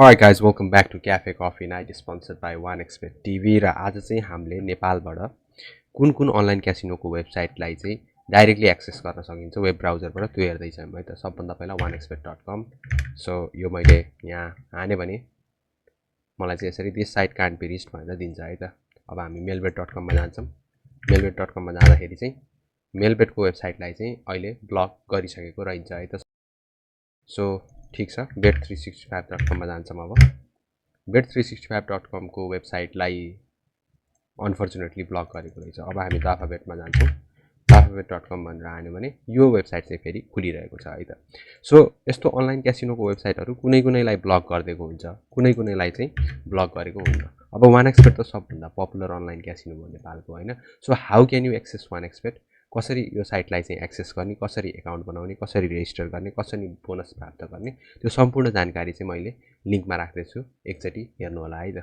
Alright guys, welcome back to Cafe Coffee Night sponsored by OneXBet TV र आज चाहिँ हामीले नेपालबाट कुन अनलाइन क्यासिनोको वेबसाइटलाई चाहिँ डाइरेक्टली एक्सेस गर्न सकिन्छ वेब ब्राउजरबाट त्यो हेर्दै छौँ है त। सबभन्दा पहिला onexbet.com। सो यो मैले यहाँ हाने भने मलाई चाहिँ यसरी this site can't be reached भनेर दिन्छ है त। अब हामी mailbet.com मा जान्छौँ। mailbet.com मा जाँदाखेरि चाहिँ mailbet को वेबसाइटलाई चाहिँ अहिले ब्लक गरिसकेको रहन्छ है त। सो ठीक छ, bet365.com मा जान्छौँ। अब bet365.com को वेबसाइटलाई अनफर्चुनेटली ब्लक गरेको रहेछ। अब हामी दाफाबेटमा जान्छौँ। दाफाबेट.com भनेर हान्यो भने यो वेबसाइट चाहिँ फेरि खुलिरहेको छ है त। सो यस्तो अनलाइन क्यासिनोको वेबसाइटहरू कुनैलाई ब्लक गरिदिएको हुन्छ, कुनैलाई चाहिँ ब्लक गरेको हुन्न। अब OneXBet त सबभन्दा पपुलर अनलाइन क्यासिनो हो नेपालको हैन। So how can you access OneXBet? कसरी यो साइटलाई चाहिँ एक्सेस गर्ने, कसरी एकाउन्ट बनाउने, कसरी रेजिस्टर गर्ने, कसरी बोनस प्राप्त गर्ने, त्यो सम्पूर्ण जानकारी चाहिँ मैले लिङ्कमा राख्दैछु। एकचोटि हेर्नु होला है त।